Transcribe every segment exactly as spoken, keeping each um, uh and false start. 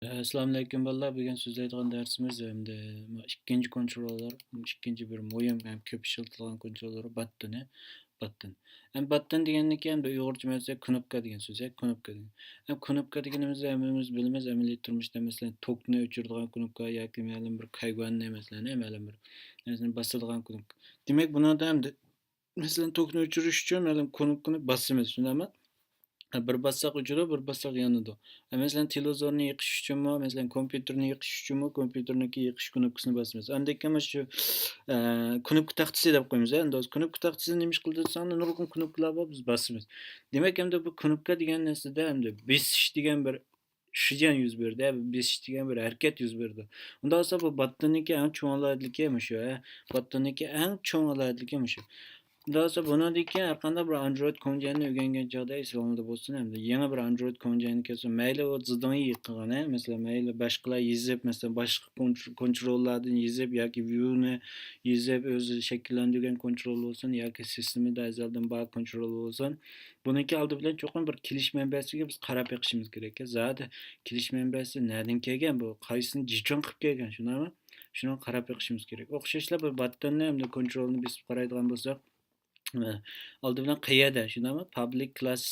ئەسسالامۇئەلەيكۇم بالىلار، بۈگۈن سۆزلەيدىغان دەرسىمىز ئەمدى ئىككىنچى كونتروللار، ئىككىنچى بىر مۇھىم ھەم كۆپ ئىشلىتىلىدىغان كونتروللار باتتىنى، باتتىن. ئەمدى باتتىن دېگەننىكى ئەمدى ئۇيغۇرچە مەنىسى كۇنۇپكا دېگەن سۆز، كۇنۇپكا دېگەن. ئەمدى كۇنۇپكا دېگىنىمىزدە ھەممىمىز بىلىمىز، ئەمەلىي تۇرمۇشتا مەسىلەن توكنى ئۆچۈرىدىغان كۇنۇپكا ياكى مەلۇم بىر كايگۇەننى مەسىلەن، مەلۇم بىر، مەسىلەن باسىدىغان كۇنۇپكا. دېمەك بۇنىڭدا ئەمدى مەسىلەن توكنى ئۆچۈرۈش ئۈچۈن مەلۇم كۇنۇپكىنى باسىمىز، شۇنداقمۇ؟ بىر باسساق ئۆچىدۇ، بىر باسساق يانىدۇ. مەسىلەن تېلېۋىزورنى يېقىش ئۈچۈنمۇ، مەسىلەن كومپيۇتېرنى يېقىش ئۈچۈنمۇ كومپيۇتېرنىڭكى يېقىش كۇنۇپكىسىنى باسىمىز. ئاندىن كېيىن مانا شۇ ئە، كۇنۇپكا تاختىسى دەپ قويىمىز، ئەمدى كۇنۇپكا تاختىسىنى نېمە ئىش قىلىدۇ دېسەڭلار، نۇرغۇن كۇنۇپكىلار بار، بىز باسىمىز. دېمەك ئەمدى بۇ كۇنۇپكا دېگەن نەرسىدە ئەمدى بېسىش دېگەن بىر شىجەن يۈز بېرىدۇ، بېسىش دېگەن بىر ھەرىكەت يۈز بېرىدۇ. ئۇنداق بولسا بۇ باتتىننىڭكى ئەڭ چوڭ ئالاھىدىلىكى مۇشۇ، ھە. باتتىننىڭكى ئەڭ چوڭ ئالاھىدىلىكى مۇشۇ. ئۇنداق بولسا بۇنىڭدىن كېيىن ھەر قانداق بىر ئاندرويد كونجەننى ئۆگەنگەن چاغدا ئېسىڭلاردا بولسۇن، ئەمدى يېڭى بىر ئاندرويد كونجەننى كەلسۇن، مەيلى ئۇ زىدىڭ يېقىغان، ھە، مەسىلەن مەيلى باشقىلار يېزىپ، مەسىلەن باشقا كونتر-، كونتروللاردىن يېزىپ ياكى ۋيۇنى يېزىپ ئۆزى شەكىللەندۈرگەن كونترول بولسۇن ياكى سىستېمىدا ئەزەلدىن بار كونترول بولسۇن، بۇنىڭكى ئالدى بىلەن چوقۇم بىر كېلىش مەنبەسىگە بىز قاراپ بېقىشىمىز كېرەك. زادى كېلىش مەنبەسى نەدىن كەلگەن، بۇ قايسىنى جىچۇڭ قىلىپ كەلگەن، شۇنداقمۇ؟ شۇنىڭغا قاراپ بېقىشىمىز كېرەك. ئوخشاشلا بىر باتتىننى ھەمدە كونترولنى بېسىپ قارايدىغان بولساق، ئالدى بىلەن قەيەردە، شۇنداقمۇ؟ پابلىك كلاس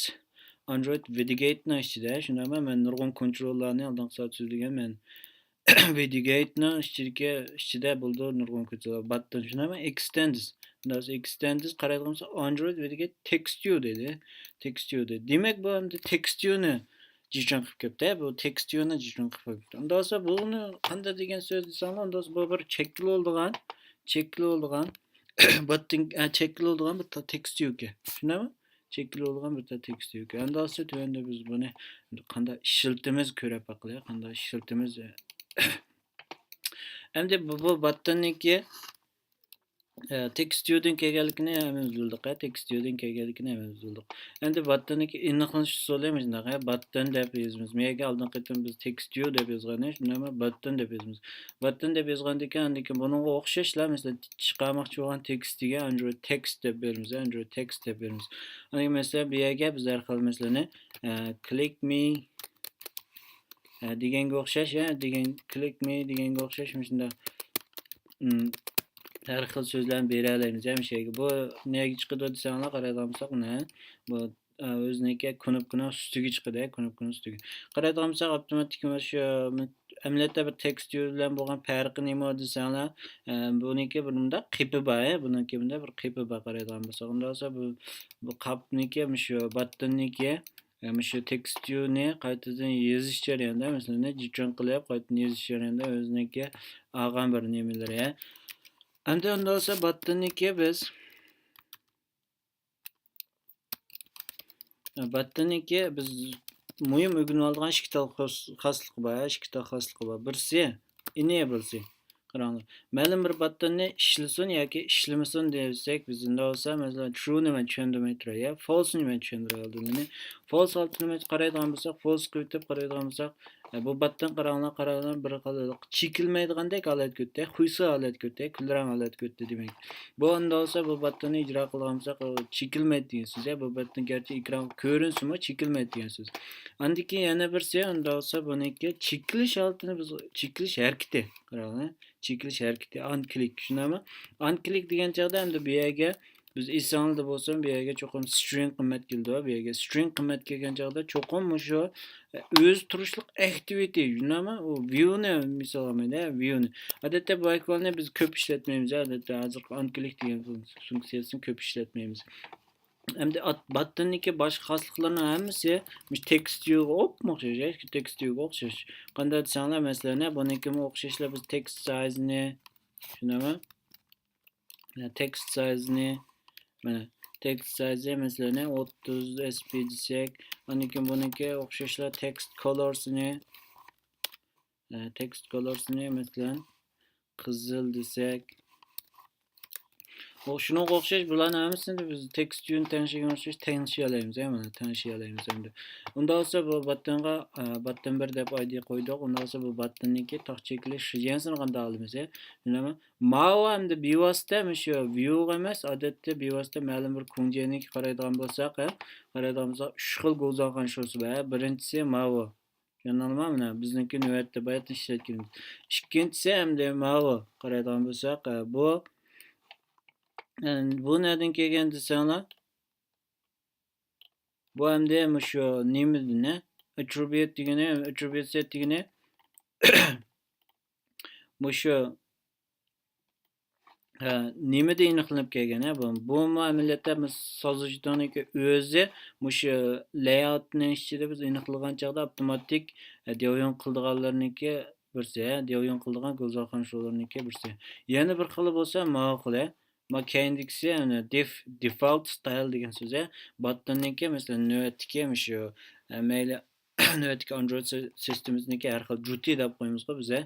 ئاندرويد ۋىدگەيتنىڭ ئىچىدە، شۇنداقمۇ؟ مەن نۇرغۇن كونتروللارنى ئالدىنقى سائەت سۆزلىگەن مەن. ۋىدگەيتنىڭ ئىچىدىكى، ئىچىدە بولىدۇ نۇرغۇن كونترول، باتتىن، شۇنداقمۇ؟ ئېكستېندز. ئۇنداق بولسا ئېكستېندز قارايدىغان بولسا ئاندرويد ۋىدگەيت تېكىست ۋىيۇ دېدى. تېكىست ۋىيۇ دېدى. دېمەك بۇ ئەمدى تېكىست ۋىيۇنى جىچۇڭ قىلىپ كەپتۇ، بۇ تېكىست ۋىيۇنى جىچۇڭ قىلىپ كەپتۇ. ئۇنداق بولسا بۇنى قانداق دېگەن سۆز دېسەڭلار، ئۇنداق بولسا بۇ بىر چەكلىۋالىدىغان، چەكلىۋالىدىغان، باتتىن، ئە، چەكلىۋالىدىغان بىر تا-، تېكىست ۋىيۇكەن. شۇنداقمۇ؟ چەكلىۋالىدىغان بىر تا-، تېكىست ۋىيۇكەن. ئەمدى ھازىر تۆۋەندە بىز بۇنى قانداق ئىشلىتىمىز كۆرۈپ باقىلى، قانداق ئىشلىتىمىز. ئەمدى بۇ، بۇ باتتىننىڭكى ئە، تېكىست ۋىيۇدىن كەلگەنلىكىنى ھەممىمىز بىلدۇق، ھە، تېكىست ۋىيۇدىن كەلگەنلىكىنى ھەممىمىز بىلدۇق. ئەمدى باتتىننىڭكى ئېنىقلىنىش ئۇسۇلى مۇشۇنداق، ھە، باتتىن دەپ يېزىمىز. مۇ يەرگە ئالدىنقى قېتىم بىز تېكىست ۋىيۇ دەپ يازغان ئىدۇق، شۇنداقمۇ؟ باتتىن دەپ يازىمىز. باتتىن دەپ يازغاندىن كېيىن، ئاندىن كېيىن بۇنىڭغا ئوخشاشلا، مەسىلەن، چىقارماقچى بولغان تېكىستىگە ئاندرويد تېكىست دەپ بېرىمىز، ئاندرويد تېكىست دەپ بېرىمىز. ئاندىن كېيىن، مەسىلەن، بۇ يەرگە بىز ھەر خىل، مەسىلەن، ئە، كلىك مى، ئە، دېگەنگە ئوخشاش، ئە، دېگەن، كلىك مى دېگەنگە ئوخشاش مۇشۇنداق، ئىم، ھەر خىل سۆزلەرنى بېرەلەيمىز، ھە، مۇشۇ يەرگە. بۇ نەگە چىقىدۇ دېسەڭلار، قارايدىغان بولساق، مانا بۇ، ئە، ئۆزىنىڭكى كۇنۇپكىنىڭ ئۈستىگە چىقىدۇ، ھە، كۇنۇپكىنىڭ ئۈستىگە. قارايدىغان بولساق، ئاپتوماتىك شۇ، ئەمەلىيەتتە بىر تېكىست ۋىيۇ بىلەن بولغان پەرقى نېمە دېسەڭلار، ئە، بۇنىڭكى بىر مۇنداق قېپى بار، ھە، بۇنىڭكى مۇنداق بىر قېپى بار، قارايدىغان بولساق. ئۇنداق بولسا بۇ، بۇ قاپنىكى، مۇشۇ باتتىننىكى، يەنى مۇشۇ تېكىست ۋىيۇنى قايتىدىن يېزىش جەريانىدا، مەسىلەن، جىچۇڭ قىلىپ، قايتىدىن يېزىش جەريانىدا ئۆزىنىڭكى ئالغان بىر نېمىلىرى. ئەمدى ئۇنداق بولسا باتتىننىكى بىز، باتتىننىكى بىز مۇھىم ئۆگىنىۋالىدىغان ئىككى تال خاس-، خاسلىقى بار، ئىككى تال خاسلىقى بار. بىرسى، ئېنېيبلسى. قاراڭلار. مەلۇم بىر باتتىننى ئىشلىسۇن ياكى ئىشلىمىسۇن دېسەك، بىز ئۇنداق بولسا، مەسىلەن، ترۇنى مەن چۈشەندۈرمەي تۇراي، يا فالسنى مەن چۈشەندۈرەي ئالدىن. يەنى فالس ھالىتىنى مەن قارايدىغان بولساق، فالس قىلىۋېتىپ قارايدىغان بولساق، ئە، بۇ باتتىن قاراڭلار، قاراڭلار، بىر خىل چېكىلمەيدىغاندەك ھالەتكە ئۆتتى، خۇيسى ھالەتكە ئۆتتى، كۈلرەڭ ھالەتكە ئۆتتى دېمەك. بۇ ئۇنداق بولسا، بۇ باتتىننى ئىجرا قىلغان بولساق، ئۇ چېكىلمەيدۇ دېگەن سۆز، يا بۇ باتتىن گەرچە ئېكرانغا كۆرۈنسىمۇ، چېكىلمەيدۇ دېگەن سۆز. ئاندىن كېيىن يەنە بىرسى، ئۇنداق بولسا بۇنىڭكى چېكىلىش ھالىتىنى بىز، چېكىلىش ھەرىكىتى، قاراڭ، چېكىلىش ھەرىكىتى، ئانكلىك، شۇنداقمۇ؟ ئانكلىك دېگەن چاغدا ئەمدى بۇ يەرگە بىز ئېسىڭلاردا بولسۇن، بۇ يەرگە چوقۇم سترىڭ قىممەت كېلىدۇ. بۇ يەرگە سترىڭ قىممەت كەلگەن چاغدا چوقۇم مۇشۇ، ئە، ئۆزى تۇرۇشلۇق ئاكتىۋىتى، شۇنداقمۇ؟ ئۇ ۋيۇنى مىسال ئالمايلى، ۋيۇنى. ئادەتتە بۇ ئىكەننى بىز كۆپ ئىشلەتمەيمىز، ئادەتتە ھازىرقى ئانكلىك دېگەن فۇنكسىيەسىنى كۆپ ئىشلەتمەيمىز. ئەمدى ئات-، باتتىننىكى باشقا خاسلىقلىرىنىڭ ھەممىسى مۇشۇ تېكىست ۋيۇغا ئوپمۇ ئوخشاش، تېكىست ۋيۇغا ئوخشاش. قانداق دېسەڭلار، مەسىلەن، بۇنىڭكىمۇ ئوخشاشلا بىز تېكىست سايزنى، شۇنداقمۇ؟ تېكىست سايزنى، مانا، تېكىست سايزى، مەسىلەن، ئوتتۇز ئېس پى دېسەك، ئاندىن كېيىن بۇنىڭكى ئوخشاشلا تېكىست كولورسىنى، تېكىست كولورسىنى، مەسىلەن، قىزىل دېسەك. ئۇ شۇنىڭغا ئوخشاش بۇلارنىڭ ھەممىسىنى بىز تېكىست ۋيۇنى تەڭشىگەن ئوخشاش تەڭشىيەلەيمىز، ھە، مانا، تەڭشىيەلەيمىز ئەمدى. ئۇنداق بولسا بۇ باتتىنغا، ئە، باتتىن بىر دەپ ئايدى قويدۇق. ئۇنداق بولسا بۇ باتتىننىڭكى تاق چېكىلىش شىجەنسىنى قانداق ئالىمىز، ھە؟ بىلەمەن. ماۋۇ ئەمدى بىۋاسىتە مۇشۇ ۋيۇغا ئەمەس، ئادەتتە بىۋاسىتە مەلۇم بىر كۇڭجيەنىگە قارايدىغان بولساق، ھە، قارايدىغان بولساق، ئۈچ خىل گوزاڭ خەنشۇسى بار، ھە. بىرىنچىسى ماۋۇ. چۈشەندىڭلارمۇ؟ مانا بىزنىڭكى نۆۋەتتە باياتىن ئىشلەتكىنىمىز. ئىككىنچىسى ئەمدى ماۋۇ، قارايدىغان بولساق، ئە، بۇ، ئە، بۇ نەدىن كەلگەن دېسەڭلار، بۇ ئەمدى مۇشۇ نېمىدىن، ئە، ئاتترىبۇت دېگىنى، ئاتترىبۇت سېت دېگىنى مۇشۇ ھە، نېمىدە ئېنىقلىنىپ كەلگەن، ھە، بۇ؟ بۇمۇ ئەمەلىيەتتە بىز سازۇشىدىنكى ئۆزى مۇشۇ لەيئاۋۇتنىڭ ئىچىدە بىز ئېنىقلىغان چاغدا ئاپتوماتىك، ھە، دېۋيۇن قىلىدىغانلىرىنىڭكى بىرسى، ھە، دېۋيۇن قىلىدىغان گوزاخان شولىرىنىڭكى بىرسى. يەنە بىر خىلى بولسا ماۋۇ خىلى، ما كەينىدىكىسى، يەنى دېف-، دېفالت ستايل دېگەن سۆز، ھە، باتتىننىڭكى، مەسىلەن، نۆۋەتتىكى مۇشۇ، ھە، مەيلى نۆۋەتتىكى ئاندرويد سى-، سىستېمىسىنىڭكى ھەر خىل جۇتى دەپ قويىمىزغۇ بىز، ھە.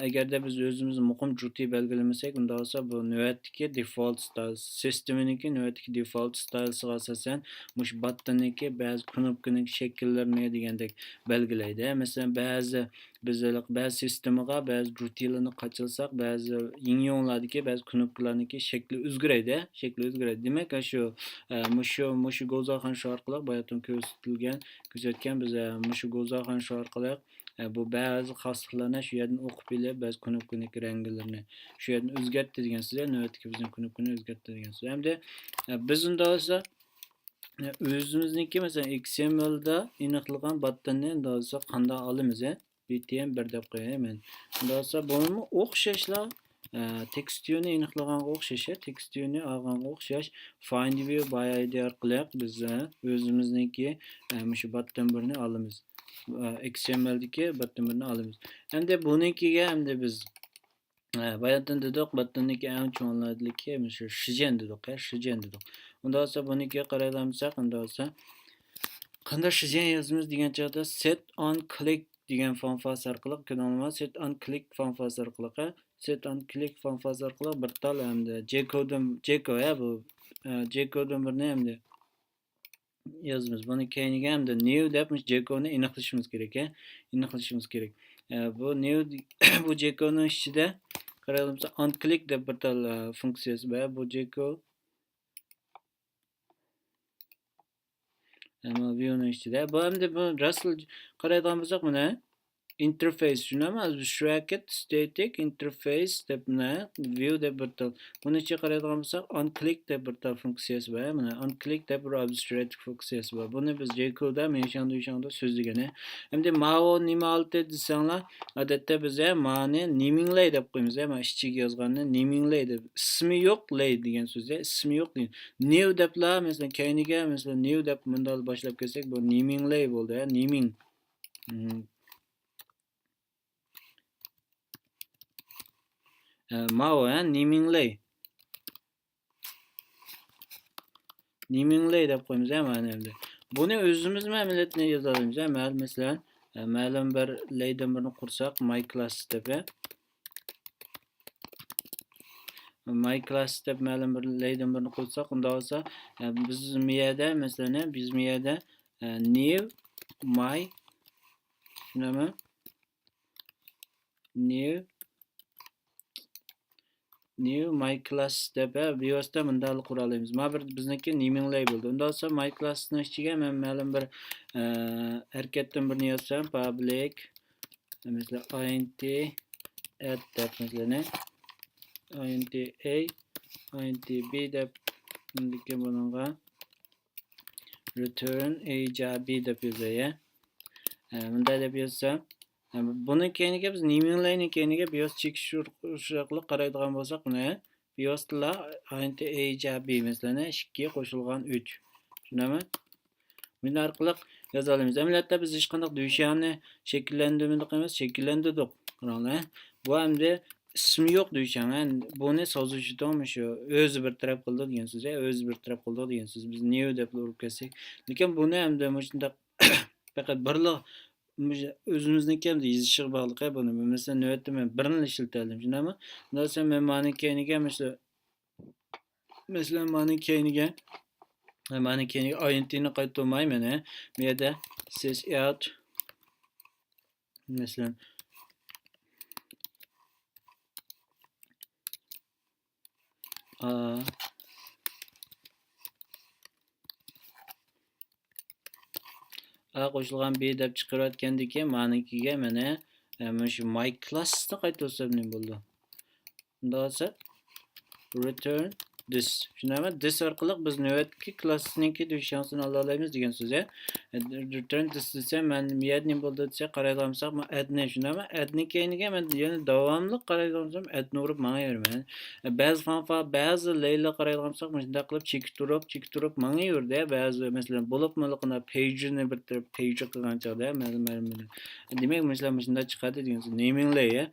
ئەگەردە بىز ئۆزىمىز مۇقىم جۇتى بەلگىلىمىسەك، ئۇنداق بولسا بۇ نۆۋەتتىكى دېفالت ستايل، سىستېمىنىڭكى نۆۋەتتىكى دېفالت ستايلسىغا ئاساسەن مۇشۇ باتتىننىڭكى بەزى كۇنۇپكىنىڭ شەكىللىرىنى دېگەندەك بەلگىلەيدۇ. مەسىلەن، بەزى بىز ھېلىقى بەزى سىستېمىغا بەزى جۇتىلارنى قاچىلىساق، بەزى يىڭيۇڭلاردىكى بەزى كۇنۇپكىلارنىڭكى شەكلى ئۆزگىرەيدۇ، شەكلى ئۆزگىرەيدۇ. دېمەك، شۇ، ئە، مۇشۇ، مۇشۇ گوزاخان شو ئارقىلىق باياتىن كۆرسىتىلگەن، كۆرسەتكەن بىز، ئە، مۇشۇ گوزاخان شو ئارقىلىق، ئە، بۇ بەزى خاسلىقلارنى شۇ يەردىن ئوقۇپ ئېلىپ، بەزى كۇنۇپكىنىڭكى رەڭگىلىرىنى شۇ يەردىن ئۆزگەرتتى دېگەن سۆز، نۆۋەتتىكى بىزنىڭ كۇنۇپكىنى ئۆزگەرتتى دېگەن سۆز. ئەمدى، ئە، بىز ئۇنداق بولسا، ئۆزىمىزنىڭكى، مەسىلەن، ئېكس ئېم ئېلدا ئېنىقلىغان باتتىننى ئۇنداق بولسا قانداق ئالىمىز، ھە؟ بىتىئېم بىر دەپ قوياي مەن. ئۇنداق بولسا بۇنىمۇ ئوخشاشلا، ئە، تېكىست ۋيۇنى ئېنىقلىغانغا ئوخشاش، ھە، تېكىست ۋيۇنى ئالغانغا ئوخشاش، فايند ۋيۇ باي ئاي دى ئارقىلىق بىز، ئە، ئۆزىمىزنىڭكى، ئە، مۇشۇ باتتىن بىرنى ئالىمىز. ئە، ئېكس ئېم ئېلدىكى باتتىن بىرنى ئالىمىز. ئەمدى بۇنىڭكىگە ئەمدى بىز، ئە، باياتىن دېدۇق، باتتىننىڭكى ئەڭ چوڭ ئالىدىكى مۇشۇ شىجيەن دېدۇق، ھە، شىجيەن دېدۇق. ئۇنداق بولسا بۇنىڭكىگە قارايدىغان بولساق، ئۇنداق بولسا قانداق شىجيەن يازىمىز دېگەن چاغدا سېت ئان كلىك دېگەن فانفاس ئارقىلىق، كۆرۈڭلارمۇ؟ سېت ئان كلىك فانفاس ئارقىلىق، ھە؟ سېت ئان كلىك فانفاس ئارقىلىق بىر تال ئەمدى جېكودىن، جېكو، ھە، بۇ، ئە، جېكودىن بىرنى ئەمدى يازىمىز. بۇنى كەينىگە ئەمدى نيۇ دەپ مۇشۇ جېكونى ئېنىقلىشىمىز كېرەك، ھە؟ ئېنىقلىشىمىز كېرەك. ئە، بۇ نيۇ، بۇ جېكونىڭ ئىچىدە قارايدىغان بولسا ئان كلىك دەپ بىر تال، ئە، فۇنكسىيەسى بار. بۇ جېكو ئەمما ۋيۇنىڭ ئىچىدە. بۇ ئەمدى بۇ راستلا قارايدىغان بولساق، مانا ئىنتېرفېيس، شۇنداقمۇ؟ ئابستراكت ستېتىك ئىنتېرفېيس دەپ، مانا ۋيۇ دەپ بىر تال. بۇنىڭ ئىچىگە قارايدىغان بولساق، ئان كلىك دەپ بىر تال فۇنكسىيەسى بار. مانا ئان كلىك دەپ بىر ئابستراكت فۇنكسىيەسى بار. بۇنى بىز جېكودا مېشاڭدا يۈشاڭدا سۆزلىگەن. ئەمدى ماۋۇ نېمە ھالىتى دېسەڭلار، ئادەتتە بىز، ھە، مانى نېمىڭلەي دەپ قويىمىز، ھە، مانا ئىچىگە يازغاننى نېمىڭلەي دەپ، ئىسمى يوق لەي دېگەن سۆز، ھە، ئىسمى يوق دېگەن. نيۇ دەپلا، مەسىلەن، كەينىگە، مەسىلەن، نيۇ دەپ مۇنداق باشلاپ كەلسەك، بۇ نېمىڭلەي بولدى، ھە، نېمىڭ. مم. ھە، ماۋۇ، ھە، نېمىڭلەي. نېمىڭلەي دەپ قويىمىز، ھە، مانا ئەمدى. بۇنى ئۆزىمىزمۇ ئەمەلىيەتنى يازالايمىز، ھە، مە-، مەسىلەن، ھە، مەلۇم بىر لەيدىن بىرنى قۇرساق، ماي كلاس دەپ، ھە. ماي كلاس دەپ مەلۇم بىر لەيدىن بىرنى قۇرساق، ئۇنداق بولسا، ھە، بىز مۇ يەردە، مەسىلەن، ھە، بىز مۇ يەردە، ھە، نيۇ ماي، شۇنداقمۇ؟ نيۇ نيۇ ماي كلاس دەپ، ھە، بىۋاسىتە مۇنداقلا قۇرالايمىز. ما بىر بىزنىڭكى نېمىڭلەي بولدى. ئۇنداق بولسا ماي كلاسنىڭ ئىچىگە مەن مەلۇم بىر، ئە، ھەرىكەتتىن بىرنى يازسام، پابلىك، مەسىلەن، ئاي ئېن تى ئەت دەپ، مەسىلەن، ئاي ئېن تى ئەي، ئاي ئېن تى بى دەپ، ئاندىن كېيىن بۇنىڭغا رىتۇرن ئەي جا بى دەپ يازاي، ھە. ئە، مۇنداق دەپ يازسام، ئە، بۇنىڭ كەينىگە بىز نېمىڭلەينىڭ كەينىگە بىۋاسىتە چېكىش ئۇرۇقى ئارقىلىق قارايدىغان بولساق، بۇنى بىۋاسىتىلا ئاي ئېن تى ئەي جا بى، مەسىلەن، ئىككى قوشۇلغان ئۈچ. شۇنداقمۇ؟ بۇنى ئارقىلىق يازالايمىز. ئەمەلىيەتتە بىز ھېچقانداق دۈشياڭنى شەكىللەندۈرمىدۇق ئەمەس، شەكىللەندۈردۇق. قاراڭلار. بۇ ئەمدى ئىسمى يوق دېيىشەڭ، ھە، بۇنى سازۇشىتوڭ مۇشۇ ئۆزى بىر تەرەپ قىلىدۇ دېگەن سۆز، ھە، ئۆزى بىر تەرەپ قىلىدۇ دېگەن سۆز. بىز نيۇ دەپلا ئۇرۇپ كەتسەك. لېكىن بۇنى ئەمدى مۇشۇنداق پەقەت بىرلا، مۇشۇ ئۆزىمىزنىڭكى ئەمدى يېزىشىغا باغلىق، ھە، بۇنى. مەسىلەن، نۆۋەتتە مەن بىرنىلا ئىشلىتەلىدىم، شۇنداقمۇ؟ ئۇنداق بولسا مەن مانىڭ كەينىگە مۇشۇ، مەسىلەن، مانىڭ كەينىگە، مانىڭ كەينىگە ئاي ئېن تىنى قايتۇرماي مانا بۇ يەردە سىس ئاوت مەسىلەن، ئا، ئا قوشۇلغان بى دەپ چىقىرىۋەتكەندىن كېيىن مانىڭكىگە مانا، ئە، مانا شۇ my class نى قايتۇرسام نېمە بولىدۇ؟ ئۇنداق بولسا return this. شۇنداقمۇ؟ This ئارقىلىق بىز نۆۋەتتىكى كلاسنىڭكى دۈشياڭسىنى ئالالايمىز دېگەن سۆز، ھە. Return this دېسەم، مەن يەنە نېمە بولدى دېسە، قارايدىغان بولساق، مانا add نى، شۇنداقمۇ؟ Add نى كەينىگە مەن يەنە داۋاملىق قارايدىغان بولسام، add نى ئۇرۇپ ماڭاۋېرىمەن. بەزى فانفا، بەزى لەيلەر قارايدىغان بولساق، مۇشۇنداق قىلىپ چېكىپ تۇرۇپ، چېكىپ تۇرۇپ ماڭىۋېرىدۇ. بەزى، مەسىلەن، بولۇپمۇ بىر تەرەپ پەيجى قىلغان چاغدا، مەلۇم، مەلۇم، مەلۇم. دېمەك، مەسىلەن، مۇشۇنداق چىقادۇ دېگەن سۆز. Naming لەي، ھە.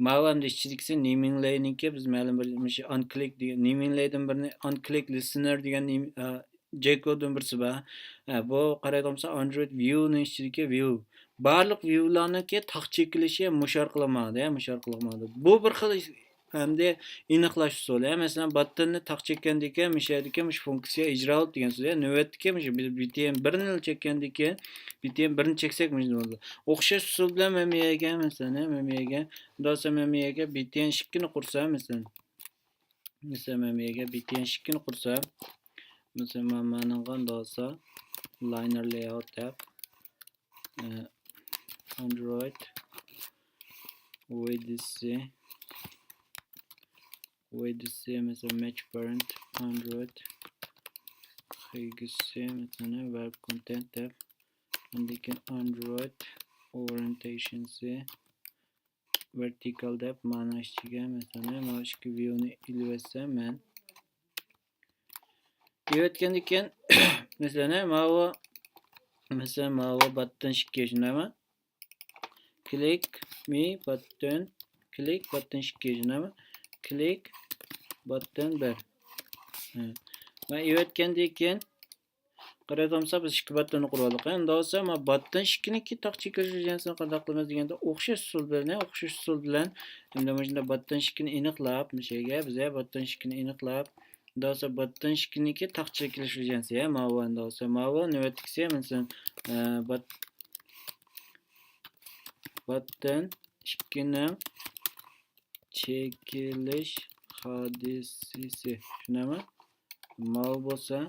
ماۋۇ ئەمدى ئىچىدىكىسى naming لەينىڭكى بىز مەلۇم بىر، مۇشۇ ئانكلىك دېگەن، naming لەيدىن بىرنى ئانكلىك لىسنېر دېگەن نېمە، ئا، جەيكودىن بىرسى بار. ھە، بۇ قارايدىغان بولسا ئاندرويد ۋيۇنىڭ ئىچىدىكى ۋيۇ. بارلىق ۋيۇلارنىڭكى تاخچا چېكىلىشى مۇشۇ ئارقىلىق ماڭىدۇ، ھە، مۇشۇ ئارقىلىق ماڭىدۇ. بۇ بىر خىل ئەمدى ئېنىقلاش ئۇسۇلى. مەسىلەن، باتتىننى تاق چەككەندىكىن، مۇشۇ يەردىكى مۇشۇ فۇنكسىيە ئىجرا بولدى دېگەن سۆز. نۆۋەتتىكى مۇشۇ بىر، بىتىيەن بىرنى چەككەندىكى، بىتىيەن بىرنى چەكسەك مۇشۇ بولىدۇ. ئوخشاش ئۇسۇل بىلەن مەن بۇ يەرگە، مەسىلەن، مەن بۇ يەرگە، مۇنداق بولسا مەن بۇ يەرگە بىتىيەن ئىككىنى قۇرسام، مەسىلەن. مەسىلەن، مەن بۇ يەرگە بىتىيەن ئىككىنى قۇرسام، مەسىلەن، مانا مانىڭغا مۇنداق بولسا لاينېر لەيئاۋۇت دەپ، ئە، ئاندرويد ۋىدىسى، ۋىدىسى، مەسىلەن، مەچ پارېنت، ئاندرويد خىگىسى، مەسىلەن، ۋېب كونتېنت دەپ، ئاندىن كېيىن ئاندرويد ئورىيېنتېيشنسى، ۋېرتىكال دەپ، مانا ئىچىگە، مەسىلەن، مانا ئىككى ۋيۇنى ئېلىۋەتسەم مەن. ئېلىۋەتكەندىن كېيىن، مەسىلەن، ماۋۇ، مەسىلەن، ماۋۇ باتتىن ئىككى، شۇنداقمۇ؟ كلىك مى باتتىن، كلىك باتتىن ئىككى، شۇنداقمۇ؟ كلىك باتتىن بىر. ھە. مەن ئېلىۋەتكەندىن كېيىن، قارايدىغان بولسا، بىز ئىككى باتتىننى قۇرۇۋالدۇق. ئەمدى بولسا، مانا باتتىن ئىككىنىڭكى تاخچا چېكىلىش رېجىسىنى قانداق قىلىمىز دېگەندە، ئوخشاش ئۇسۇل بىلەن، ئوخشاش ئۇسۇل بىلەن، ئەمدى مۇشۇنداق باتتىن ئىككىنى ئېنىقلاپ، مۇشۇ يەرگە بىز باتتىن ئىككىنى ئېنىقلاپ، ئەمدى بولسا باتتىن ئىككىنىڭكى تاخچا چېكىلىش رېجىسى، ھە، ماۋۇ، ئەمدى بولسا ماۋۇ نۆۋەتتىكىسى، مەسىلەن، ئە، بات-، باتتىن ئىككىنىڭ چېكىلىش ھادىسىسى. شۇنداقمۇ؟ ماۋۇ بولسا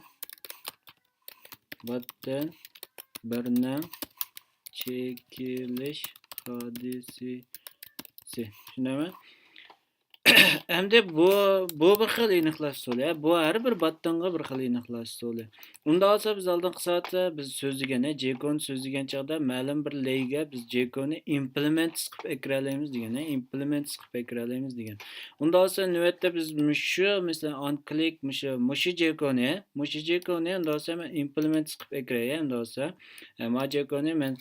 باتتىن بىرنىڭ چېكىلىش ھادىسىسى. شۇنداقمۇ؟ ئەمدى بۇ، بۇ بىر خىل ئېنىقلاش ئۇسۇلى. بۇ ھەر بىر باتتىنغا بىر خىل ئېنىقلاش ئۇسۇلى. ئۇنداق بولسا، بىز ئالدىنقى سائەتتە بىز سۆزلىگەن، جېكونى سۆزلىگەن چاغدا مەلۇم بىر لەيگە بىز جېكونى ئىمپلېمېنتس قىلىپ ئەكىرەلەيمىز دېگەن، ئىمپلېمېنتس قىلىپ ئەكىرەلەيمىز دېگەن. ئۇنداق بولسا، نۆۋەتتە بىز مۇشۇ، مەسىلەن، ئانكلىك، مۇشۇ، مۇشۇ جېكونى، مۇشۇ جېكونى، ئۇنداق بولسا مەن ئىمپلېمېنتس قىلىپ ئەكىرەي، ئۇنداق بولسا. ئە، ما جېكونى مەن،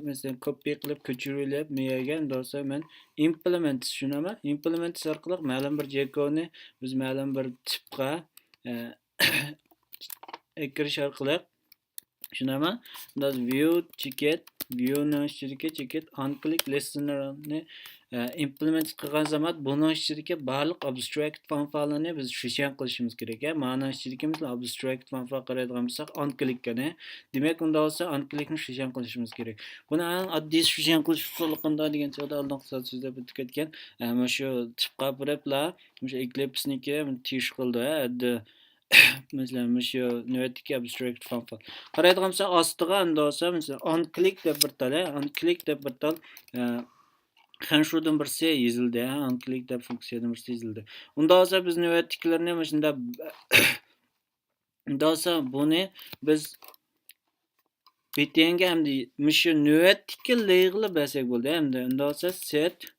مەسىلەن، كوپى قىلىپ كۆچۈرۈۋېلىپ، مۇ يەرگە، ئۇنداق بولسا مەن ئىمپلېمېنتس، شۇنداقمۇ؟ ئىمپلېمېنتس ئارقىلىق مەلۇم بىر جېكونى بىز مەلۇم بىر تىپقا، ئە، ئەكىرىش ئارقىلىق، شۇنداقمۇ؟ مۇنداق ۋيۇ چېكىت، ۋيۇنىڭ ئىچىدىكى چېكىت، ئانكلىك لىسنېرنى، ئە، ئىمپلېمېنت قىلغان زامان بۇنىڭ ئىچىدىكى بارلىق ئابستراكت فانفالارنى بىز شۇشيەن قىلىشىمىز كېرەك. ھە، مانىڭ ئىچىدىكى، مەسىلەن، ئابستراكت فانفا قارايدىغان بولساق، ئانكلىك، يەنى. دېمەك، ئۇنداق بولسا ئانكلىكنى شۇشيەن قىلىشىمىز كېرەك. بۇنى ئەڭ ئاددىي شۇشيەن قىلىش ئۇسۇلى قانداق دېگەن چاغدا ئالدىنقى سائەت سۆزلەپ ئۆتۈپ كەتكەن، ئە، مۇشۇ تىپقا ئاپىرىپلا، مۇشۇ ئېكلىپسنىڭكى تىش قىلدى، ھە، ئەددى. مەسىلەن، مۇشۇ نۆۋەتتىكى ئابستراكت فانفا. قارايدىغان بولسا، ئاستىغا ئەمدى بولسا، مەسىلەن، ئانكلىك دەپ بىر تال، ھە، ئانكلىك دەپ بىر تال، ئە، خەنشۇدىن بىرسى يېزىلدى، ھە، ئانكلىك دەپ فۇنكسىيەدىن بىرسى يېزىلدى. ئۇنداق بولسا، بىز نۆۋەتتىكىلەرنى مۇشۇنداق، ئۇنداق بولسا، بۇنى بىز بىتەنگە ئەمدى مۇشۇ نۆۋەتتىكى لەيگىلا بەرسەك بولدى. ئەمدى ئۇنداق بولسا set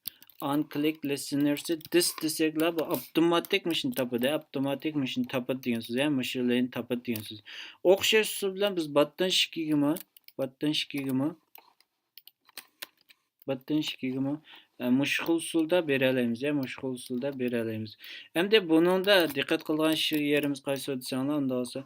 onClickListenerسى this دېسەكلا، بۇ ئاپتوماتىك مۇشۇنى تاپىدۇ، ئاپتوماتىك مۇشۇنى تاپىدۇ دېگەن سۆز، ھە، مۇشۇ لەينى تاپىدۇ دېگەن سۆز. ئوخشاش ئۇسۇل بىلەن بىز باتتىن ئىككىگىمۇ، باتتىن ئىككىگىمۇ، باتتىن ئىككىگىمۇ، ئە، مۇشۇ خىل ئۇسۇلدا بېرەلەيمىز، يا، مۇشۇ خىل ئۇسۇلدا بېرەلەيمىز. ئەمدى بۇنىڭدا دىققەت قىلىدىغان شۇ يېرىمىز قايسى دېسەڭلار، ئۇنداق بولسا،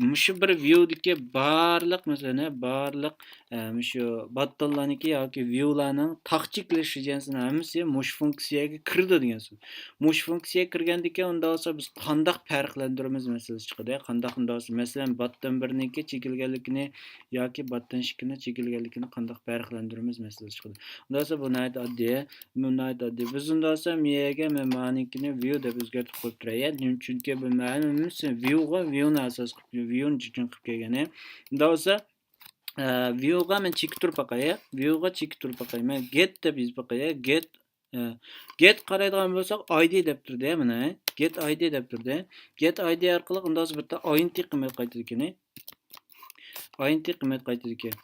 مۇشۇ بىر ۋيۇدىكى بارلىق، مەسىلەن، بارلىق، ئە، مۇشۇ باتتىنلارنىڭكى ياكى ۋيۇلارنىڭ تاخچا چېكىلىش رېجىسىنىڭ ھەممىسى مۇشۇ فۇنكسىيەگە كىرىدۇ دېگەن سۆز. مۇشۇ فۇنكسىيەگە كىرگەندىكىن، ئۇنداق بولسا بىز قانداق پەرقلەندۈرىمىز مەسىلىسى چىقىدۇ. قانداق ئۇنداق بولسا، مەسىلەن، باتتىن بىرنىڭكى چېكىلگەنلىكىنى ياكى باتتىن ئىككىنىڭ چېكىلگەنلىكىنى قانداق پەرقلەندۈرىمىز مەسىلىسى چىقىدۇ. ئۇنداق بولسا بۇ ناھايىتى ئاددىي. بۇ ناھايىتى ئاددىي. بىز ئۇنداق بولسا مۇ يەرگە مەن مانىڭكىنى ۋيۇ دەپ ئۆزگەرتىپ قويۇپ تۇراي. نېمە؟ چۈنكى بۇ مەلۇم ۋيۇغا، ۋيۇنى ئاساس قىلىپ، ۋيۇنى جىجىڭ قىلىپ كەلگەن. ئۇنداق بولسا ۋىيۇغا مەن چېكىپ تۇرۇپ باقاي. ۋىيۇغا چېكىپ تۇرۇپ باقاي. مەن گېت دەپ يېزىپ باقاي. گېت، گېت قارايدىغان بولساق، ئايدى دەپ تۇردى، مانا. گېت ئايدى دەپ تۇردى. گېت ئايدى ئارقىلىق ئۇنداق بىر تا ئاينتى قىممەت قايتىدىكىنى. ئاينتى قىممەت قايتىدىكەن.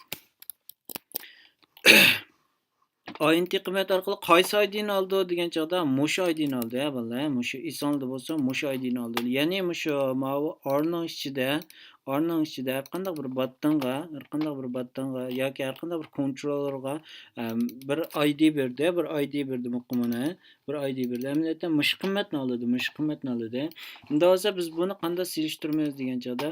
ئاينتى قىممەت ئارقىلىق قايسى ئايدىنى ئالىدۇ دېگەن چاغدا، مۇشۇ ئايدىنى ئالىدۇ، ھە، بالىلار، ھە، مۇشۇ ئېسىڭلاردا بولسا، مۇشۇ ئايدىنى ئالىدۇ. يەنى مۇشۇ ماۋۇ ئارنىڭ ئىچىدە، ئارنىڭ ئىچىدە ھەر قانداق بىر باتتىنغا، ھەر قانداق بىر باتتىنغا ياكى ھەر قانداق بىر كونتروللېرغا، ئەم، بىر ئايدى بېرىدۇ، بىر ئايدى بېرىدۇ، مۇقىمەن، ھە، بىر ئايدى بېرىدۇ. ئەمەلىيەتتە مۇشۇ قىممەتنى ئالىدۇ، مۇشۇ قىممەتنى ئالىدۇ. ئۇنداق بولسا بىز بۇنى قانداق سېلىشتۇرىمىز دېگەن چاغدا،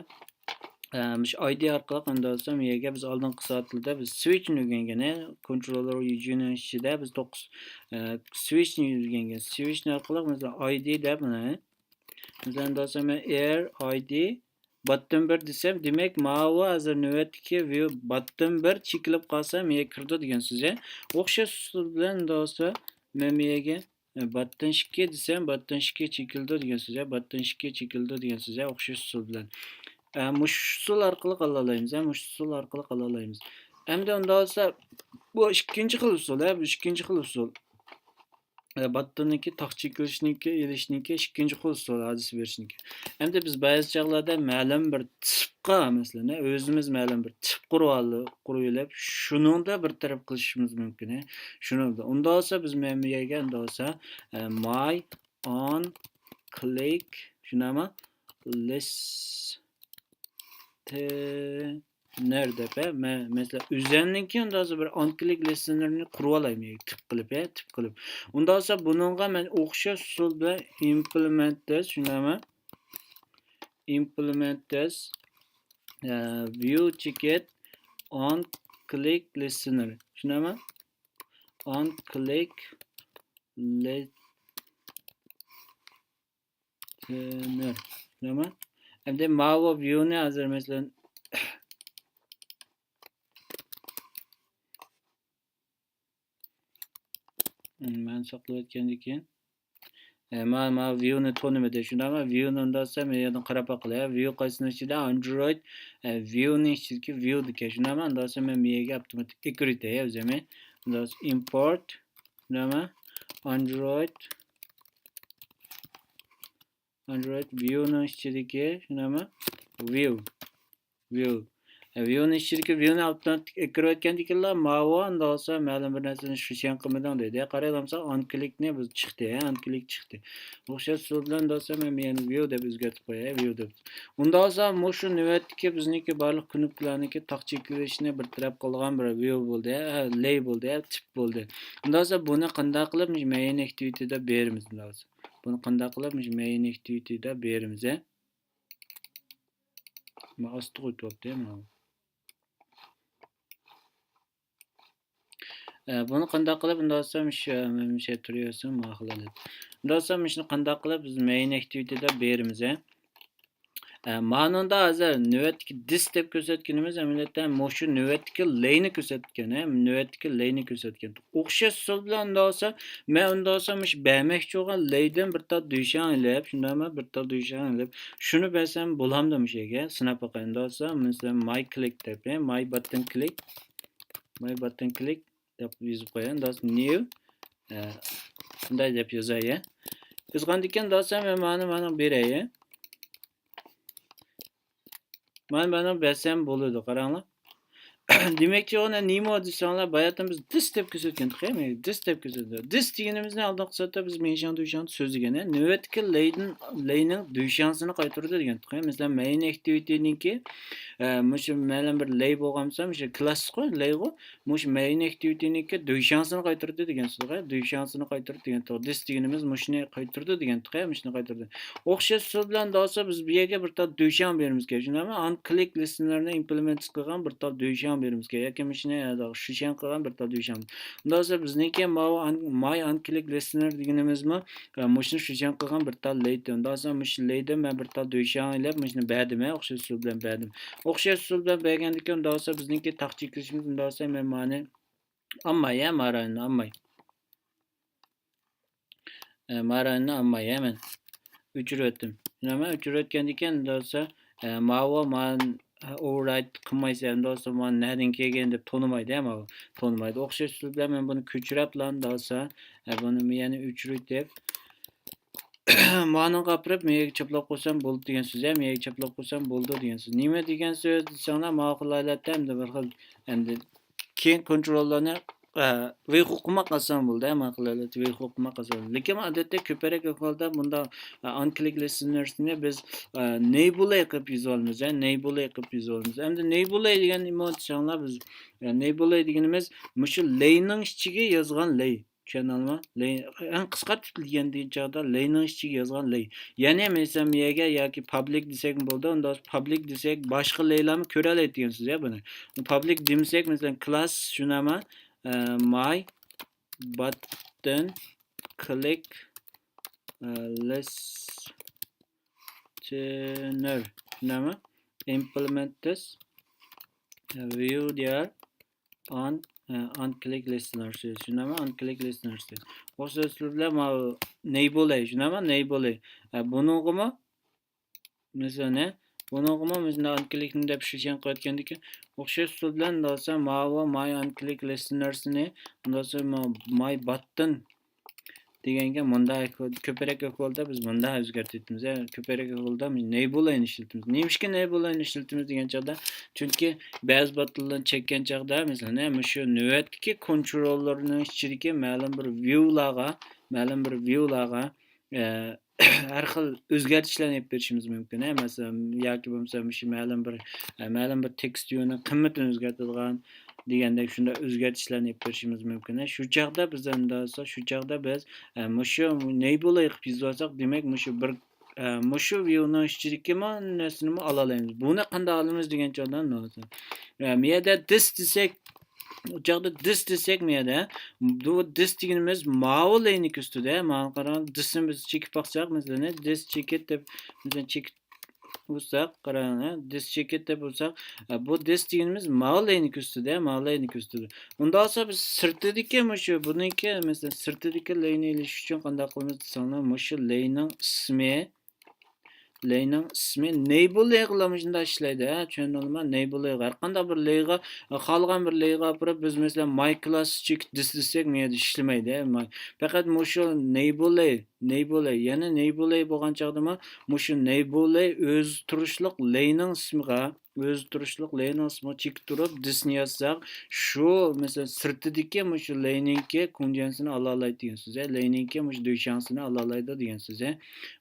ئە، مۇشۇ ئايدى ئارقىلىق ئەمدى بولسام، يەرگە بىز ئالدىنقى سائەتلەردە بىز سوئىچنى ئۆگەنگەن، ھە، كونتروللېر يۈجىنىڭ ئىچىدە بىز توققۇز، ئە، سوئىچنى ئۆگەنگەن. سوئىچنى ئارقىلىق، مەسىلەن، ئايدى دەپ، مانا، مەسىلەن، ئەمدى بولسام، مەن ئېرر ئايدى باتتىن بىر دېسەم، دېمەك، ماۋۇ ھازىر نۆۋەتتىكى ۋىيۇ باتتىن بىر چېكىلىپ قالسا، مېيە كىرىدۇ دېگەن سۆز، ھە. ئوخشاش ئۇسۇل بىلەن، ئەمدى بولسا، مەن مېيەگە باتتىن ئىككى دېسەم، باتتىن ئىككى چېكىلىدۇ دېگەن سۆز، ھە، باتتىن ئىككى چېكىلىدۇ دېگەن سۆز، ھە، ئوخشاش ئۇسۇل بىلەن. ئە، مۇشۇ ئۇسۇل ئارقىلىق ئالالايمىز، ھە، مۇشۇ ئۇسۇل ئارقىلىق ئالالايمىز. ئەمدى ئۇنداق بولسا، بۇ ئىككىنچى خىل ئۇسۇل، ھە، بۇ ئىككىنچى خىل ئۇسۇل. ئە، باتتىننىڭكى تاق چېكىلىشنىڭكى، ئېلىشنىڭكى ئىككىنچى خىل ئۇسۇل، ئادرېس بېرىشنىڭكى. ئەمدى بىز بەزى چاغلاردا مەلۇم بىر تىپقا، مەسىلەن، ئۆزىمىز مەلۇم بىر تىپ قۇرۇۋال-، قۇرۇۋېلىپ، شۇنىڭدا بىر تەرەپ قىلىشىمىز مۇمكىن. شۇنىڭدا. ئۇنداق بولسا بىز مەن بۇ يەرگە ئۇنداق بولسا، ئە، ماي ئون كلىك، شۇنداقمۇ؟ لىسنېر دەپ، ھە، مە-، مەسىلەن، ئۆزەمنىڭكى ئۇنداق بىر ئون كلىك لىسنېرنى قۇرۇۋالايمەن، تىپ قىلىپ، ھە، تىپ قىلىپ. ئۇنداق بولسا بۇنىڭغا مەن ئوخشاش ئۇسۇل بىلەن ئىمپلېمېنت تېست، شۇنداقمۇ؟ ئىمپلېمېنت تېست، ئە، ۋىيۇ چېكىت ئون كلىك لىسنېر. شۇنداقمۇ؟ ئون كلىك لىسنېر. شۇنداقمۇ؟ ئەمدى ماۋۇ ۋىيۇنى ھازىر، مەسىلەن، مەن ساقلاۋەتكەندىن كېيىن، ئە، ما-، ما ۋىيۇنى تونۇمىدى. شۇنداقمۇ؟ ۋىيۇنى ئۇنداق دېسەم، مەن يەردىن قاراپ باقىلى. ۋىيۇ قايسىنىڭ ئىچىدە؟ ئاندرويد، ئە، ۋىيۇنىڭ ئىچىدىكى ۋىيۇدىكەن. شۇنداقمۇ؟ ئۇنداق دېسەم، مەن مېيەگە ئاپتوماتىك ئەكىرىۋېتەي ئۆزۈمنى. ئۇنداق دېسەم، ئىمپورت، شۇنداقمۇ؟ ئاندرويد، ئاندرويد ۋىيۇنىڭ ئىچىدىكى، شۇنداقمۇ؟ ۋىيۇ. ۋىيۇ. ئە، ۋىيۇنىڭ ئىچىدىكى ۋىيۇنى ئاپتوماتىك ئەكىرىۋەتكەندىكىنلا، ماۋۇ ئۇنداق بولسا مەلۇم بىر نەرسىنى شۇشيەن قىلمىدىڭ دەيدۇ. قارايدىغان بولسا ئون كلىكنى بىز چىقتى، ھە، ئون كلىك چىقتى. ئوخشاش ئۇسۇل بىلەن ئۇنداق بولسا مەن يەنە ۋىيۇ دەپ ئۆزگەرتىپ قوياي، ھە، ۋىيۇ دەپ. ئۇنداق بولسا مۇشۇ نۆۋەتتىكى بىزنىڭكى بارلىق كۇنۇپكىلارنىڭكى تاق چېكىلىشىنى بىر تەرەپ قىلىدىغان بىر ۋىيۇ بولدى، ھە، لەي بولدى، ھە، تىپ بولدى. ئۇنداق بولسا بۇنى قانداق قىلىپ مۇشۇ مەين ئاكتىۋىتىدا بېرىمىز ئۇنداق بولسا؟ بۇنى قانداق قىلىپ مۇشۇ مەين ئاكتىۋىتىدا بېرىمىز، ھە؟ ما ئاستىغا ئۆتۈۋاپتۇ، مانا. ئە، بۇنى قانداق قىلىپ، ئۇنداق بولسا مۇشۇ، مۇشۇ تۇرۇۋەرسۇن، ماقۇل ھالەت. ئۇنداق بولسا مۇشۇنى قانداق قىلىپ بىز مەين ئاكتىۋىتىدا بېرىمىز، ھە؟ ئە، مانىڭدا ھازىر نۆۋەتتىكى دىس دەپ كۆرسەتكىنىمىز ئەمەلىيەتتە مۇشۇ نۆۋەتتىكى لەينى كۆرسەتكەن، ھە؟ نۆۋەتتىكى لەينى كۆرسەتكەن. ئوخشاش ئۇسۇل بىلەن ئۇنداق بولسا، مەن ئۇنداق بولسا مۇشۇ بەرمەكچى بولغان لەيدىن بىر تال دۈيشەن ئېلىپ، شۇنداقمۇ؟ بىر تال دۈيشەن ئېلىپ، شۇنى بەرسەم بولامدۇ مۇشۇ يەرگە؟ سىناپ باقاي. ئۇنداق بولسا، مەسىلەن، ماي كلىك دەپ، ماي باتتىن كلىك، ماي باتتىن كلىك دەپ يېزىپ قوياي. ئۇنداق بولسا نيۇ، ئە، شۇنداق دەپ يازاي. يازغاندىن كېيىن، ئۇنداق بولسا مەن مانا، مانا بېرەي. مانا، مانا بەرسەم بولىدۇ، قاراڭلار. دېمەكچى، ئۇنى نېمە دېسەڭلار، باياتىن بىز دىس دەپ كۆرسەتكەنتۇق، ھە؟ دىس دەپ كۆرسەتكەن. دىس دېگىنىمىزنى ئالدىنقى سەتتە بىز مېيشاڭ دۈيشاڭنى سۆزلىگەن، ھە؟ نۆۋەتتىكى لەيدىن، لەينىڭ دۈيشاڭسىنى قايتۇرىدۇ دېگەنتۇق، ھە؟ مەسىلەن، مەين ئاكتىۋىتىنىڭكى، ئە، مۇشۇ مەلۇم بىر لەي بولغان بولسا، مۇشۇ كلاس قوي، لەيغۇ، مۇشۇ مەين ئاكتىۋىتىنىڭكى دۈيشاڭسىنى قايتۇرىدۇ دېگەن سۆز، ھە؟ دۈيشاڭسىنى قايتۇرىدۇ دېگەنتۇق. دىس دېگىنىمىز مۇشۇنى قايتۇرىدۇ دېگەنتۇق، ھە؟ مۇشۇنى قايتۇرىدۇ. ئوخشاش ئۇسۇل بىلەن دەۋاتسا، بىز بۇ يەرگە بىر تال دۈيشاڭ بېرىمىزكەن، شۇنداقمۇ؟ ئان كلىك لىسنېرنى ئىمپلېمېنت قىلغان بىر تال دۈيشاڭ بېرىمىزكەن، ياكى مۇشۇنى، ئە، شۇشيەن قىلغان بىر تال دۈيشاڭ. ئۇنداق بولسا بىزنىڭكى ماۋۇ ئان-، ماي ئان كلىك لىسنېر دېگىنىمىزمۇ، ئە، مۇشۇنى شۇشيەن قىلغان بىر تال لەيدىن. ئۇنداق بولسا مۇشۇ لەيدىن مەن بىر تال دۈيشاڭ ئېلىپ، مۇشۇنى بەردىم، ھە، ئوخشاش ئۇسۇل بىلەن بەردىم. ئوخشاش ئۇسۇل بىلەن بەرگەندىكىن، ئۇنداق بولسا بىزنىڭكى تاق چېكىلىشىمىز، ئۇنداق بولسا مەن مانى ئالماي، ھە، ما رايوننى ئالماي. ئە، ما رايوننى ئالماي، ھە، مەن ئۆچۈرۈۋەتتىم. شۇنداقمۇ؟ ئۆچۈرۈۋەتكەندىكىن، ئۇنداق بولسا، ئە، ماۋۇ، ما-، ئوۋېررايت قىلمايسىز، ئەمدى بولسا مانا نەدىن كەلگەن دەپ تونۇمايدۇ، ھە، ماۋۇ تونۇمايدۇ. ئوخشاش ئۇسۇل بىلەن مەن بۇنى كۆچۈرەپلا، ئەمدى بولسا، ھە، بۇنى يەنە ئۆچۈرۈۋېتىپ، مانىڭغا ئاپىرىپ، مېيەگە چاپلاپ قويسام بولدى دېگەن سۆز، ھە، مېيەگە چاپلاپ قويسام بولدى دېگەن سۆز. نېمە دېگەن سۆز دېسەڭلار، ماۋۇ خىل ھالەتتە ئەمدى بىر خىل، ئەمدى كېيىن كونتروللارنى، ئە، ۋېيخۇ قىلماق ئاسان بولدى، ھە، ماۋۇ خىل ھالەتتە ۋېيخۇ قىلماق ئاسان. لېكىن ئادەتتە كۆپرەك ئەھۋالدا بۇنداق، ئە، ئانكلىك لىسنېرسنى بىز، ئە، نېيبۇلەي قىلىپ يېزىۋالىمىز، ھە، نېيبۇلەي قىلىپ يېزىۋالىمىز. ئەمدى نېيبۇلەي دېگەن نېمە دېسەڭلار، بىز، ئە، نېيبۇلەي دېگىنىمىز مۇشۇ لەينىڭ ئىچىگە يازغان لەي. چۈشەندىڭلارمۇ؟ لەي، ئەڭ قىسقارتىپ دېگەن چاغدا لەينىڭ ئىچىگە يازغان لەي. يەنى مەسىلەن، مېيەگە ياكى پابلىك دېسەكمۇ بولىدۇ، ئۇنداق پابلىك دېسەك باشقا لەيلەرمۇ كۆرەلەيدۇ دېگەن سۆز، يا، بۇنى. پابلىك دېمىسەك، مەسىلەن، كلاس شۇنداقمۇ؟ ئە، ماي باتتىن كلىك، ئە، لىس تىنېر، شۇنداقمۇ؟ ئىمپلېمېنتس ۋىيۇ دىيار ئان، ئانكلىك لىسنېرس، شۇنداقمۇ؟ ئانكلىك لىسنېرس. ئوخشاش ئۇسۇل بىلەن ماۋۇ نېيبۇلەي، شۇنداقمۇ؟ نېيبۇلەي. ئە، بۇنىڭغىمۇ، مەسىلەن، ئە، بۇنىڭغىمۇ مەسىلەن، ئانكلىكنى دەپ شىشەن قىلىۋەتكەندىكىن، ئوخشاش ئۇسۇل بىلەن دەۋاتسا، ماۋۇ ماي ئانكلىك لىسنېرسنى، ئۇنداق ماي باتتىن دېگەنگە مۇنداق كۆپرەك ئەھۋالدا بىز مۇنداق ئۆزگەرتىۋېتىمىز. يا، كۆپرەك ئەھۋالدا نېيبۇلەينى ئىشلىتىمىز. نېمىشقا نېيبۇلەينى ئىشلىتىمىز دېگەن چاغدا، چۈنكى بەزى باتلارنى چەككەن چاغدا، مەسىلەن، مۇشۇ نۆۋەتتىكى كونتروللارنىڭ ئىچىدىكى مەلۇم بىر ۋىيۇلارغا، مەلۇم بىر ۋىيۇلارغا، ئە، ھەر خىل ئۆزگەرتىشلەرنى ئېلىپ بېرىشىمىز مۇمكىن. ھە، مەسىلەن، ياكى بولمىسا مۇشۇ مەلۇم بىر، ئە، مەلۇم بىر تېكىست ۋىيۇنىڭ قىممىتىنى ئۆزگەرتىدىغان دېگەندەك شۇنداق ئۆزگەرتىشلەرنى ئېلىپ بېرىشىمىز مۇمكىن. شۇ چاغدا بىز ئەمدى، شۇ چاغدا بىز، ئە، مۇشۇ نېيبۇلەي قىلىپ يېزىۋالساق، دېمەك، مۇشۇ بىر، ئە، مۇشۇ ۋىيۇنىڭ ئىچىدىكى ھەممە نەرسىنىمۇ ئالالايمىز. بۇنى قانداق ئالىمىز دېگەن چاغدا، ئە، مۇ يەردە دىس دېسەك، ئۇ چاغدا دىس دېسەك، مۇ يەردە، بۇ دىس دېگىنىمىز ماۋۇ لەينى كۆرسىتىدۇ. مانا قاراڭ، دىسنى بىز چېكىپ باقساق، مەسىلەن، دىس چېكىت دەپ، مەسىلەن، چېكىت بولساق، قاراڭ، ھە، دىس چېكىت دەپ بولساق، ئە، بۇ دىس دېگىنىمىز ماۋۇ لەينى كۆرسىتىدۇ، ماۋۇ لەينى كۆرسىتىدۇ. ئۇنداق بولسا بىز سىرتىدىكى مۇشۇ، بۇنىڭكى، مەسىلەن، سىرتىدىكى لەينى ئېلىش ئۈچۈن قانداق قىلىمىز دېسەڭلار، مۇشۇ لەينىڭ ئىسمى، لەينىڭ ئىسمى نېيبۇلەيغىلا مۇشۇنداق ئىشلەيدۇ، ھە، چۈشەندىڭلارمۇ؟ نېيبۇلەيغا، ھەر قانداق بىر لەيگە، خالىغان بىر لەيگە ئاپىرىپ، بىز، مەسىلەن، ماي كلاس چېكىت دىس دېسەك، مۇ يەردە ئىشلىمەيدۇ، ھە. پەقەت مۇشۇ نېيبۇلەي، نېيبۇلەي، يەنە نېيبۇلەي بولغان چاغدىمۇ، مۇشۇ نېيبۇلەي ئۆزى تۇرۇشلۇق لەينىڭ ئىسمىغا، ئۆزى تۇرۇشلۇق لەينىڭ ئىسمىغا چېكىت تۇرۇپ، دىسنى يازساق، شۇ، مەسىلەن، سىرتىدىكى مۇشۇ لەينىڭكى كۇڭجيەنسىنى ئالالايدۇ دېگەن سۆز، ھە، لەينىڭكى مۇشۇ دۈيشاڭسىنى ئالالايدۇ دېگەن سۆز، ھە.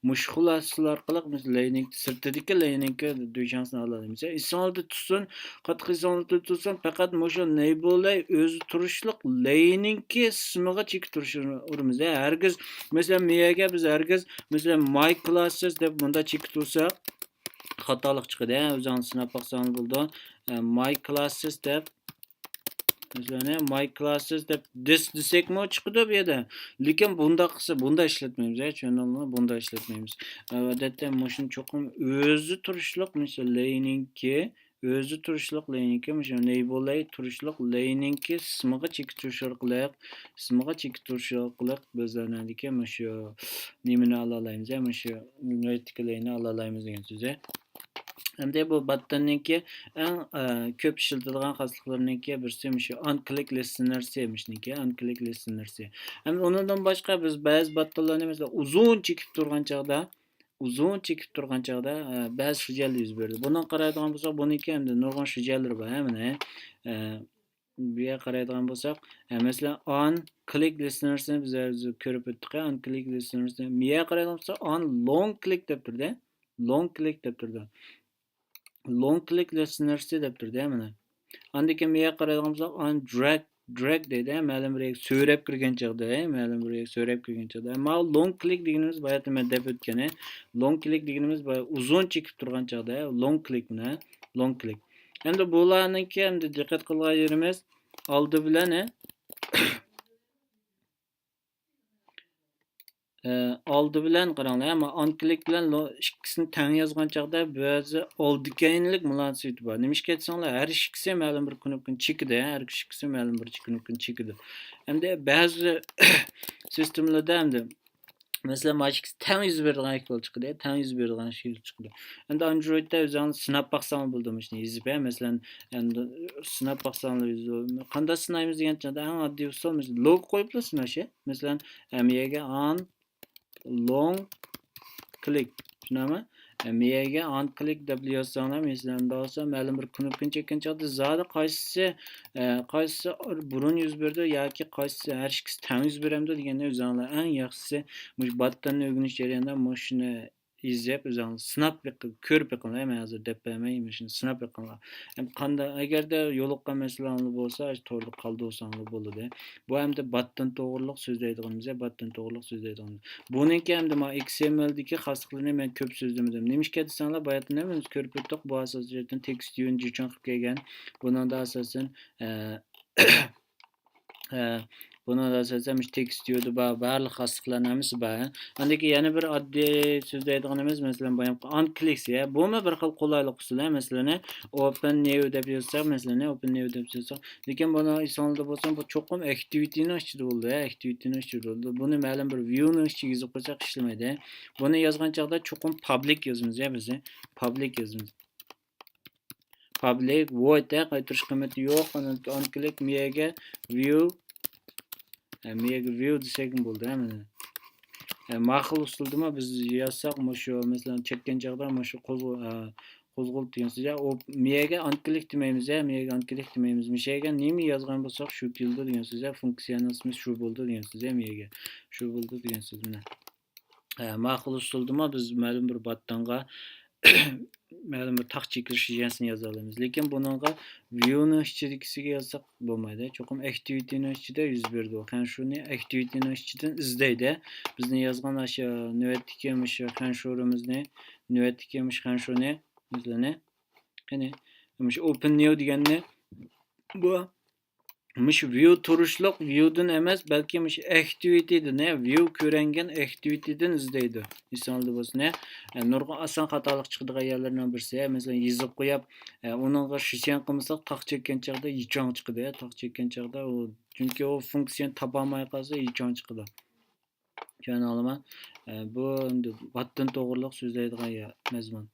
مۇشۇ خۇلاسىلار ئارقىلىق بىز لەينىڭ، سىرتىدىكى لەينىڭكى دۈيشاڭسىنى ئالالايمىز. ئېسىڭلاردا تۇتسۇن، قاتتىق ئېسىڭلاردا تۇتسۇن، پەقەت مۇشۇ نېيبۇلەي ئۆزى تۇرۇشلۇق لەينىڭكى ئىسمىغا چېكىت تۇرۇش ئۇرىمىز. ھەرگىز، مەسىلەن، مۇ يەرگە بىز ھەرگىز، مەسىلەن، ماي كلاسسىز دەپ مۇنداق چېكىت تۇرساق، خاتالىق چىقىدۇ. ھە، ئۆزۈڭلار سىناپ باقساڭلار بولىدۇ. ئە، ماي كلاسسىز دەپ، مەسىلەن، ماي كلاسسىز دەپ دىس دېسەكمۇ چىقىدۇ بۇ يەردە. لېكىن بۇنداق قىلسا، بۇندا ئىشلەتمەيمىز، ھە، چۈشەندىڭلارمۇ؟ بۇندا ئىشلەتمەيمىز. ئادەتتە مۇشۇنى چوقۇم ئۆزى تۇرۇشلۇق، مەسىلەن، لەينىڭكى، ئۆزى تۇرۇشلۇق لەينىڭكى، مۇشۇ نېيبۇلەي تۇرۇشلۇق لەينىڭكى ئىسمىغا چېكىت تۇرۇش ئارقىلىق، ئىسمىغا چېكىت تۇرۇش ئارقىلىق بىز نېمىدىكى مۇشۇ نېمىنى ئالالايمىز، ھە، مۇشۇ نۆۋەتتىكى لەينى ئالالايمىز دېگەن سۆز. ئەمدى بۇ باتتىننىڭكى ئەڭ، ئە، كۆپ ئىشلىتىدىغان خاسلىقلىرىنىڭكى بىرسى مۇشۇ ئانكلىك لىسنېرسى، مۇشۇنىڭكى ئانكلىك لىسنېرسى. ئەمدى ئۇنىڭدىن باشقا بىز بەزى باتتىنلارنى، مەسىلەن، ئۇزۇن چېكىپ تۇرغان چاغدا، ئۇزۇن چېكىپ تۇرغان چاغدا، ئە، بەزى خىجەل يۈز بېرىدۇ. بۇنىڭغا قارايدىغان بولساق، بۇنىڭكى ئەمدى نۇرغۇن خىجەللىرى بار، ھە، مانا، ئە، بۇ يەرگە قارايدىغان بولساق، ئە، مەسىلەن، ئانكلىك لىسنېرسنى بىز ھازىر كۆرۈپ ئۆتتۇق، ئانكلىك لىسنېرسنى. بۇ يەرگە قارايدىغان بولساق، ئان لونگ كلىك دەپ تۇرىدۇ. لونگ كلىك دەپ تۇرىدۇ. لونگ كلىك لىسنېرسى دەپ تۇرىدۇ، مانا. ئاندىن كېيىن بۇ يەرگە قارايدىغان بولساق، ئان دراگ، دراگ دەيدۇ، مەلۇم بىر يەرگە سۆرەپ كىرگەن چاغدا، مەلۇم بىر يەرگە سۆرەپ كىرگەن چاغدا. ماۋۇ لونگ كلىك دېگىنىمىز باياتىن مەن دەپ ئۆتكەن، لونگ كلىك دېگىنىمىز بايا ئۇزۇن چېكىپ تۇرغان چاغدا، لونگ كلىك مانا، لونگ كلىك. ئەمدى بۇلارنىڭكى ئەمدى دىققەت قىلغان يېرىمىز ئالدى بىلەن، ئە، ئالدى بىلەن قاراڭلار، ئەمما ئانكلىك بىلەن لو-، ئىككىسىنى تەڭ يازغان چاغدا بەزى ئالدى كەينىلىك مۇناسىۋىتى بار. نېمىشقا دېسەڭلار، ھەر ئىككىسى مەلۇم بىر كۇنۇپكىنى چېكىدۇ، ھەر ئىككىسى مەلۇم بىر كۇنۇپكىنى چېكىدۇ. ئەمدى بەزى سىستېمىلاردا ئەمدى مەسىلەن، مانا ئىككىسى تەڭ يۈز بېرىدىغان ئەھۋال چىقىدۇ، تەڭ يۈز بېرىدىغان شەكىل چىقىدۇ. ئەمدى ئاندرويدتا ئۆزۈڭلار سىناپ باقساڭلار بولىدۇ، مۇشۇنى يېزىپ، ھە، مەسىلەن، ئەمدى سىناپ باقساڭلار، قانداق سىنايمىز دېگەن چاغدا، ئەڭ ئاددىي ئۇسۇل، مەسىلەن، لوگو قويۇپلا سىناش، ھە. مەسىلەن، ئەم، يەرگە ئان لوڭ كلىك، چۈشىنەمۇ؟ ئەم، يەرگە ئان كلىك دەپ يازساڭلار، مەسىلەن، ئۇنداق بولسا، مەلۇم بىر كنوپكىنى چەككەن چاغدا زادى قايسىسى، ئە، قايسىسى بۇرۇن يۈز بېرىدۇ ياكى قايسىسى، ھەر ئىككىسى تەڭ يۈز بېرەمدۇ دېگەننى ئۆزۈڭلار ئەڭ ياخشىسى مۇشۇ باتتاننى ئۆگىنىش جەريانىدا مۇشۇنى يېزىپ، ئۆزۈڭلار سىناپ بېقىڭ، كۆرۈپ بېقىڭلار. مەن ھازىر دەپ بەرمەي، مۇشۇنى سىناپ بېقىڭلار. ئەم، قانداق، ئەگەردە يولۇققان مەسىلەڭلار بولسا، توردا قالدۇرساڭلار بولىدۇ. بۇ ئەمدى باتتان توغرۇلۇق سۆزلەيدىغىنىمىز، باتتان توغرۇلۇق سۆزلەيدىغىنىمىز. بۇنىڭكى ئەمدى مانا ئېكس ئېم ئېلدىكى خاسلىقلىرىنى مەن كۆپ سۆزلىمىدىم. نېمىشقا دېسەڭلار، باياتىن ھەممىمىز كۆرۈپ ئۆتتۇق، بۇ ئاساسەن تېكىست ۋيۇنى جىچاڭ قىلىپ كەلگەن. بۇنىڭدا ئاساسەن، ئە، ئە، بۇنىڭدا ئاساسەن مۇشۇ تېكىست ۋيۇدا بار، بارلىق خاسلىقلارنىڭ ھەممىسى بار. ئاندىن كېيىن يەنە بىر ئاددىي سۆزلەيدىغىنىمىز، مەسىلەن، بايام ئان كلىكس، يا، بۇمۇ بىر خىل قولايلىق ئۇسۇل، ھە، مەسىلەن، ئوپېن نيۇ دەپ يازساق، مەسىلەن، ئوپېن نيۇ دەپ يازساق، لېكىن بۇنى ئېسىڭلاردا بولسا، بۇ چوقۇم ئەكتىۋىتىنىڭ ئىچىدە بولىدۇ، ھە، ئەكتىۋىتىنىڭ ئىچىدە بولىدۇ. بۇنى مەلۇم بىر ۋيۇنىڭ ئىچىگە يېزىپ قويساق ئىشلىمەيدۇ. بۇنى يازغان چاغدا چوقۇم پابلىك يازىمىز، ھە، بىز پابلىك يازىمىز. پابلىك ۋويد، ھە، قايتۇرۇش قىممىتى يوق. ئاندىن ئان كلىك مىيەگە ۋيۇ، ھە، مىيەگە ۋيۇ دېسەكمۇ بولدى، ھە، مانا. ھە، ماخۇل ئۇسۇلدىمۇ بىز يازساق، مۇشۇ، مەسىلەن، چەككەن چاغدا مۇشۇ قوزغ-، ھە، قوزغىلىپ دېگەن سۆز، ھە، ئۇ مىيەگە ئان كلىك دېمەيمىز، ھە، مىيەگە ئان كلىك دېمەيمىز. مىشەگە نېمە يازغان بولساق، شۇ كېلىدۇ دېگەن سۆز، ھە، فۇنكسىيەنىڭ ئىسمى شۇ بولدى دېگەن سۆز، ھە، مىيەگە شۇ بولدى دېگەن سۆز، مانا. ھە، ماخۇل ئۇسۇلدىمۇ بىز مەلۇم بىر باتتانغا مەلۇم بىر تاختا چېكىش يۈزەنسىنى يازالايمىز. لېكىن بۇنىڭغا ۋيۇنىڭ ئىچىدىكىسىگە يازساق بولمايدۇ. چوقۇم ئەكتىۋىتىنىڭ ئىچىدە يۈز بېرىدۇ. خەنشۇنى ئەكتىۋىتىنىڭ ئىچىدىن ئىزدەيدۇ. بىزنى يازغان ئاشۇ نۆۋەتتىكى مۇشۇ خەنشۇرىمىزنى، نۆۋەتتىكى مۇشۇ خەنشۇنى، مەسىلەن، قېنى، مۇشۇ ئوپېن نيۇ دېگەننى بۇ مۇشۇ ۋيۇ تۇرۇشلۇق ۋيۇدىن ئەمەس، بەلكى مۇشۇ ئەكتىۋىتىدىن، ھە، ۋيۇ كۆرەنگەن ئەكتىۋىتىدىن ئىزدەيدۇ. ئېسىڭلاردا بولسۇن، ھە. ئە، نۇرغۇن ئاسان خاتالىق چىقىدىغان يەرلەرنىڭ بىرسى، ھە، مەسىلەن، يېزىپ قويۇپ، ئە، ئۇنىڭغا شىشەن قىلمىساق، تاخ چەككەن چاغدا يىچاڭ چىقىدۇ، ھە، تاخ چەككەن چاغدا ئۇ، چۈنكى ئۇ فۇنكسىيەنى تاپالماي قالسا، يىچاڭ چىقىدۇ. چۈشەنەلىمەن. ئە، بۇ ئەمدى باتتان توغرۇلۇق سۆزلەيدىغان يە-، مەزمۇن.